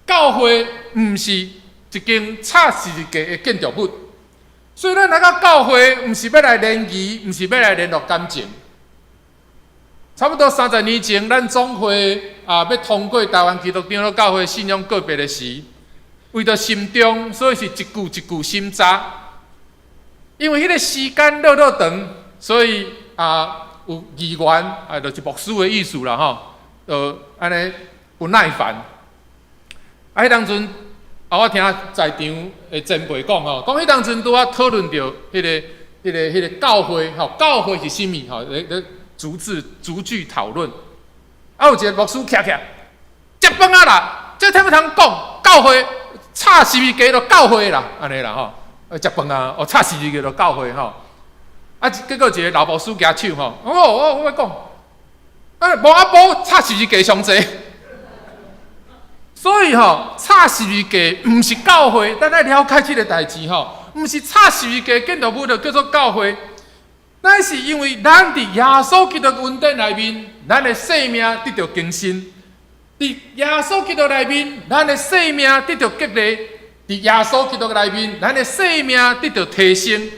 教會毋是一間插十字架的建築物，所以咱來到教會，毋是欲來聯誼，毋是欲來聯絡感情。差不多30年前，咱總會啊欲通過台灣基督長老教會信仰告別的時，為著慎重，所以是一句一句審查。因為彼个時間落落長，所以。啊，有議員啊，就是牧師的意思啦吼，就按呢不耐煩。啊，彼當陣啊，我聽在場的前輩講吼，講彼當陣拄仔討論著彼個教會吼，教會是啥物吼？咧逐字逐句討論。啊，有一個牧師徛起來，食飯仔啦，這啥物通講？教會插十字架就教會啦，按呢啦吼。食飯啊，哦，插十字架就教會吼。啊，結果一個老牧師舉手吼，我欲講，啊，無啊無插十字架上濟。所以吼，插十字架毋是教會，咱愛了解這個代誌吼，毋是插十字架建築物就叫做教會。乃是因為咱佇耶穌基督恩典內面，咱的生命得著更新；佇耶穌基督內面，咱的生命得著激勵；佇耶穌基督內面，咱的生命得著提升，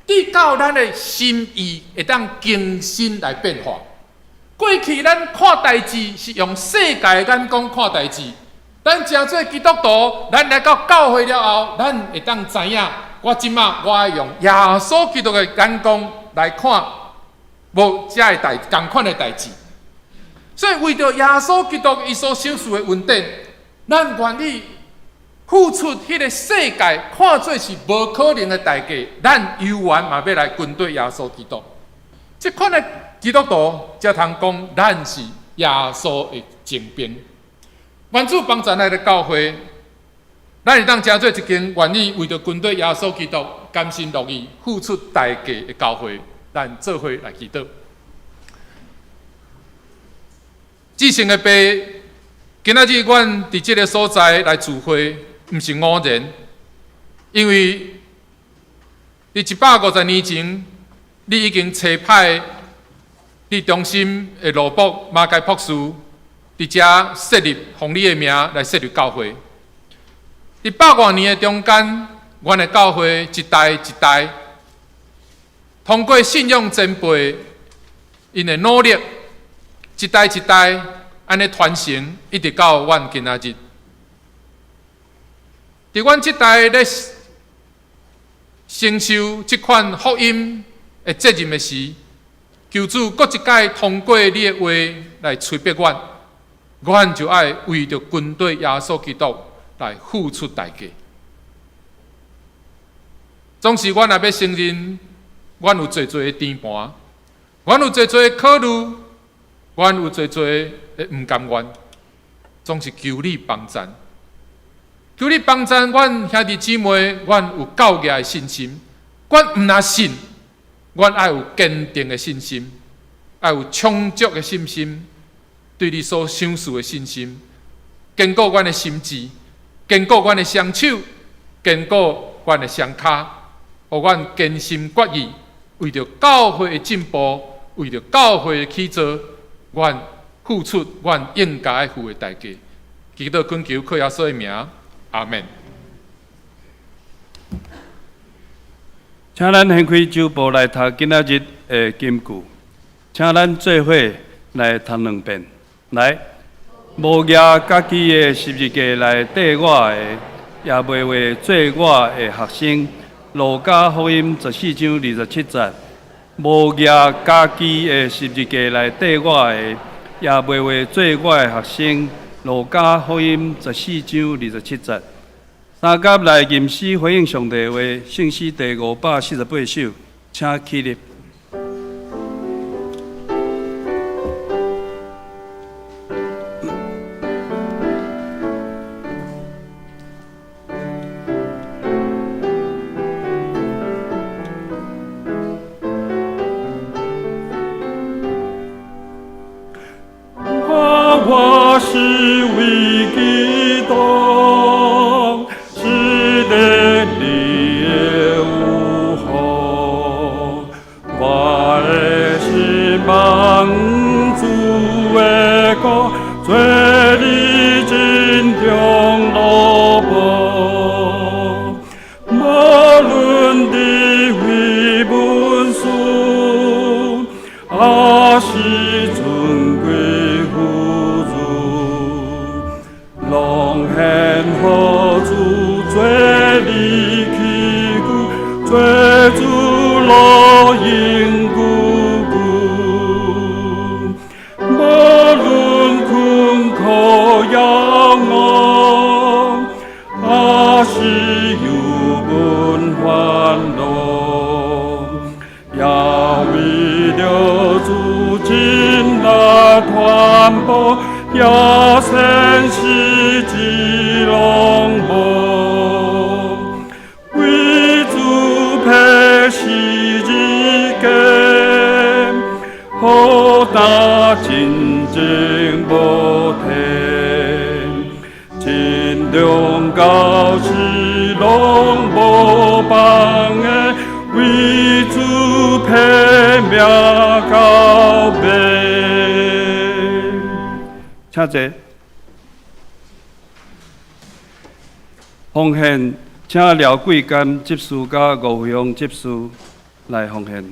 直到咱的心意會當更新來變化。過去咱看代誌是用世界的眼光看代誌，咱成做基督徒，咱來到教會了後，咱會當知影，我這馬我愛用耶穌基督的眼光來看，無這个代仝款的代誌。所以為著耶穌基督伊所賞賜的恩典，咱願意付出彼个世界看做是無可能的代價，咱猶原嘛欲來跟隨耶穌基督。這款的基督徒才通講，咱是耶穌的精兵。願主幫助咱的教會，咱會當成做一間願意為著跟隨耶穌基督、甘心樂意付出代價的教會。咱做伙來祈禱。至聖的父，今仔日阮佇這个所在來聚會，毋是偶然，因為佇150年前，你已經差派你忠心的羅伯馬偕博士佇遮設立，奉你的名來設立教會。佇百外年的中間，阮的教會一代一代，通過信仰前輩𪜶的努力，一代一代按呢傳承，一直到阮今仔日。佇阮這代咧承受這款福音的責任的時，求主閣一擺通過你的話來催逼阮，阮就愛為著跟隨耶穌基督來付出代價。總是阮若欲承認，阮有濟濟的甜盤，阮有濟濟的考慮，阮有濟濟的毋甘願，總是求你幫贊，求你幫贊阮兄弟姊妹，阮有夠額的信心，阮毋若信，阮愛有堅定的信心，愛有充足的信心，對你所賞賜的信心，堅固阮的心志，堅固阮的雙手，堅固阮的雙跤，予阮堅心決意，為著教會的進步，為著教會的起造，阮付出阮應該付的代價。祈禱懇求靠耶穌的名，阿們。請咱掀開周報來讀今仔日的金句，請咱做伙來讀兩遍。來，無舉家己的十字架來綴我的，也袂話做我的學生。路加福音14章27節，無舉家己的十字架來綴我的，也袂話做我的學生。路加福音14章27節。三甲來吟詩回應上帝話，聖詩第548首，請起立。我是為基督，是得你的有福。我的心望主的國，做你真中樂寶。無論地位文殊，抑是尊貴富足，攏獻予主做你器具，做主樂永久久。步，也算是一拢無。為主披十字架，好擔真正無退。真重要是攏無放的，為主拼命到尾。請坐。奉獻，請廖桂甘執事佮吳惠芳執事來奉獻。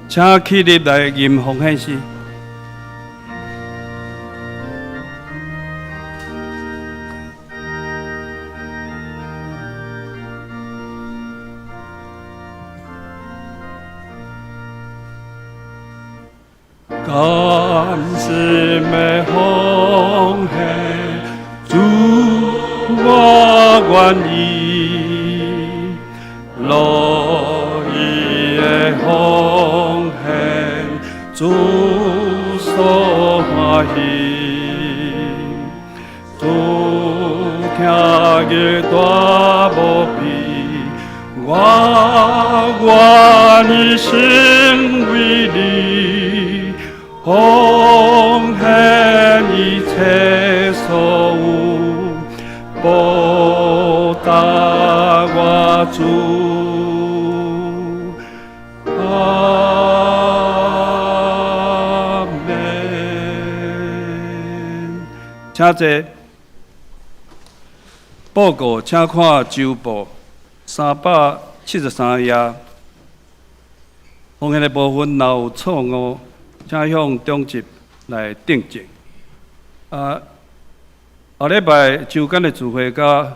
請起立來吟奉獻詩。甘心的奉獻，主，我願意，樂意的奉獻，主所歡喜。主疼愛大無比，我願意成為你。奉獻一切所有，報答我主。阿們。請坐。報告，請看週報373頁。奉獻的部分若有錯誤，請向長執來訂正。啊，後禮拜週間的聚會佮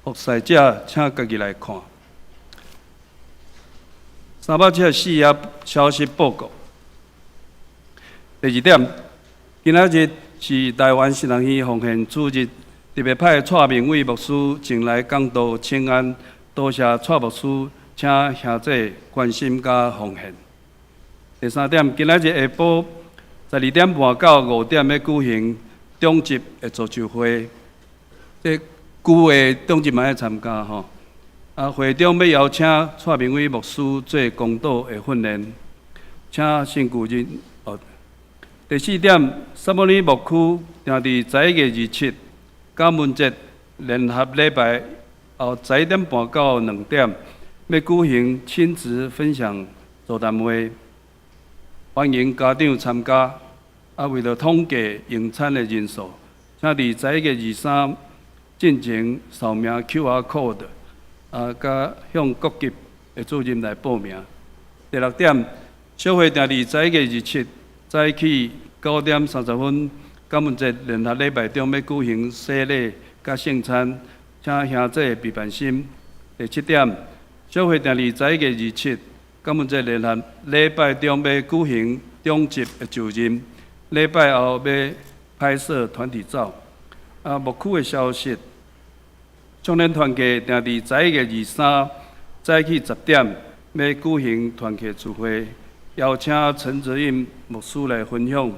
服侍者，請家己來看。374頁消息報告。第二點，今仔日是台灣神學院奉獻主日，特別派蔡明偉牧師前來講道請安，多謝蔡牧師，請兄弟關心佮奉獻。第三點，今仔日下晡12點半到5點欲舉行長執的造就會，這舊的長執嘛愛參加吼。啊，會長欲邀請蔡明偉牧師做講道的訓練，請新舊人哦。第四點，撒母耳牧區定佇11月27感恩節聯合禮拜後11點半到2點，欲舉行親子分享座談會，歡迎家長參加。啊，為著統計用餐的人數，請佇11月23進前掃描 QR code，啊，佮向各級的主任來報名。第六點，小會定佇11月27早起9點30分，感恩節聯合禮拜中欲舉行洗禮佮聖餐，請兄弟備辦心。第七點，小會定佇11月27感恩節聯合禮拜中欲舉行長執的就任，禮拜後欲拍攝團體照。啊，牧區的消息，少年團契定佇11月23早起10點，欲舉行團契聚會，邀請陳澤印牧師來分享，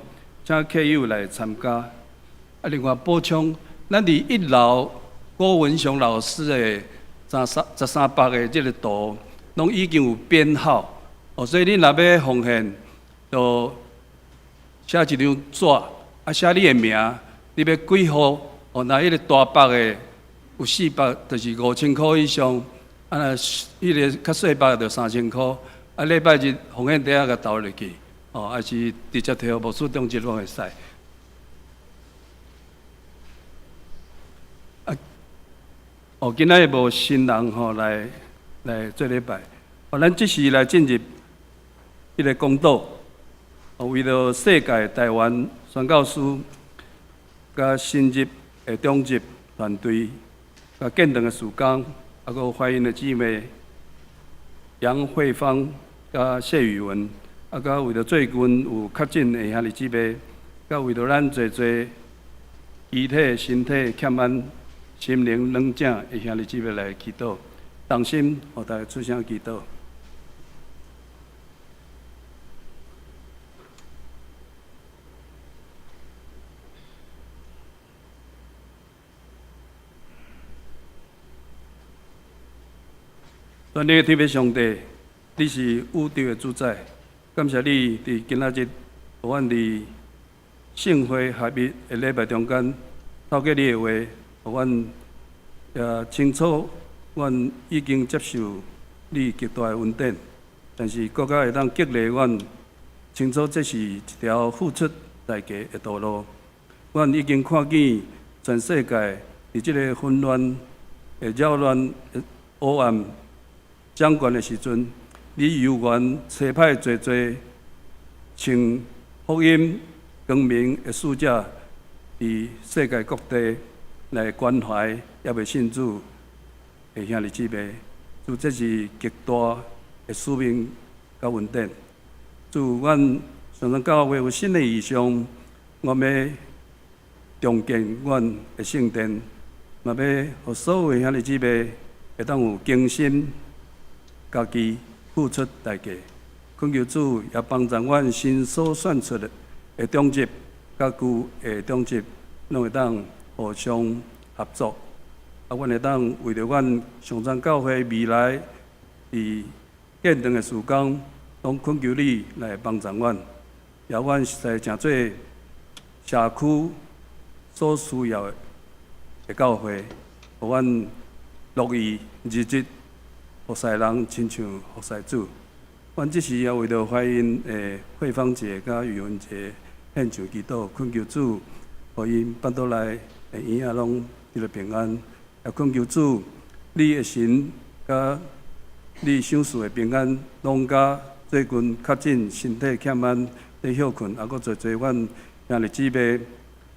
請客友來參加。啊，另外補充，咱佇一樓郭文雄老師的13北的這个圖，攏已經有編號，哦，所以恁若欲奉獻，就寫一張紙，啊，寫你的名，你欲幾號？哦，若彼个大百的有400，就是5000箍以上；啊，若彼个較細百就3000箍。啊，禮拜日奉獻袋仔共投入去，哦，抑是直接提予牧師長執攏會使。啊，哦，今仔日無新人吼來做禮拜，哦，咱這時來進入彼个講道，哦，為著世界台灣宣教師佮新入的長執團隊，佮建堂的事工，啊，閣有懷孕的姊妹楊慧芳佮謝宇文，啊，閣為著最近有確診的兄弟姊妹，佮為著咱濟濟肢體、身體欠安、心靈軟正的兄弟姊妹來祈禱，同心，予大家出聲祈禱。全能的天父上帝，你是宇宙的主宰，感謝你佇今仔日，予阮佇聖會合一的禮拜中間，透過你的話，予阮也清楚，阮已經接受你極大的恩典，但是閣較會當激勵阮清楚，這是一條付出代價的道路。阮已經看見全世界佇這个混亂、的擾亂、的黑暗掌權的時陣，你猶原差派濟濟穿福音光明的使者，佇世界各地來關懷猶未信主的兄弟姊妹。主，這是極大的使命佮恩典。主，阮上山教會有新的異象，我欲重建阮的聖殿，嘛欲予所有的兄弟姊妹會當有更新家己付出代價。懇求主也幫助阮新所選出的長執佮舊的長執，攏會當互相合作。啊，阮會當為著阮上山教會未來佇建堂的事工，攏懇求你來幫助阮。也阮實在誠做社區所需要的教會，予阮樂意日日服侍人，親像服侍主。阮這時也為著懷孕的慧芳姐佮宇文姐獻上祈禱，懇求主，予𪜶腹肚內的嬰仔攏得著平安。也懇求主，你的神佮你賞賜的平安，攏佮最近確診身體欠安咧歇睏，啊，閣濟濟阮兄弟姊妹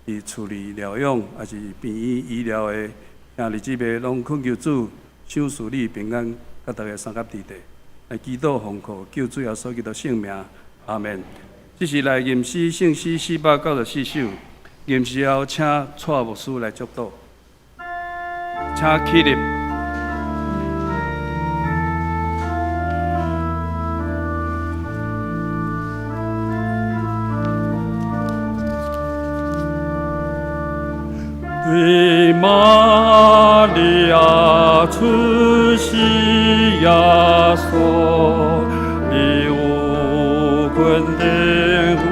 佇厝裡療養，抑是病院醫療的兄弟姊妹，攏懇求主賞賜你平安，佮大家相佮佇地。來祈禱奉靠救主耶穌基督聖名，阿們。這是來吟詩聖詩494首，吟詩後請蔡牧師來祝禱，請起立。對瑪利亞出世耶穌，你有權柄有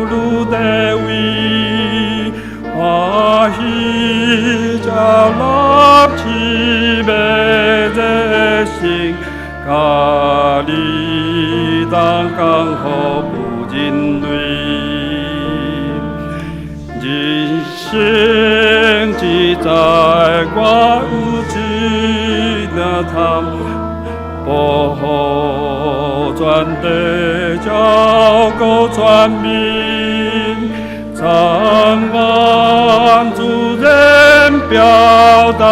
女地位，歡喜這來。生只知我有一領慘，保護全地，照顧全民，千萬自然表達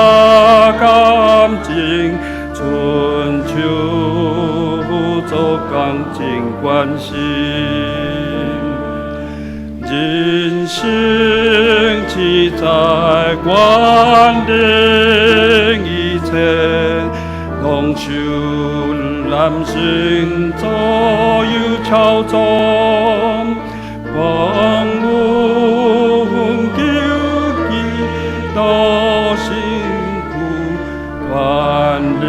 感情，春秋做工真關心。人生只在關靈以前，攏受男性左右操縱，光有救濟多辛苦，權力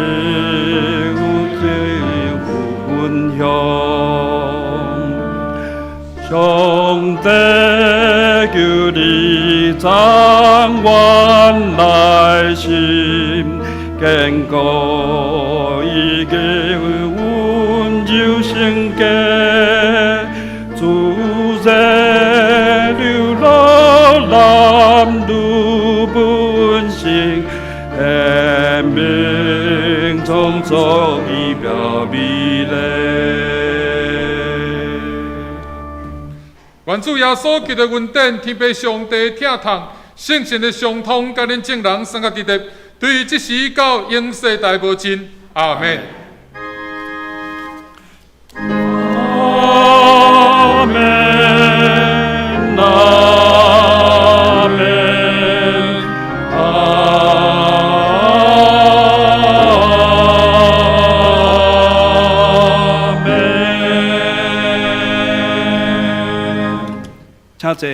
有這有分享。上帝求你長願內心，堅固伊的溫柔性格，自然流落男女本性，生命創造奇妙美麗。願主耶穌基督恩典，天父上帝疼痛，聖神的相通，佮恁眾人相佮佇咧，對這時到永世代無盡。阿們。阿們，阿們，阿們。請坐。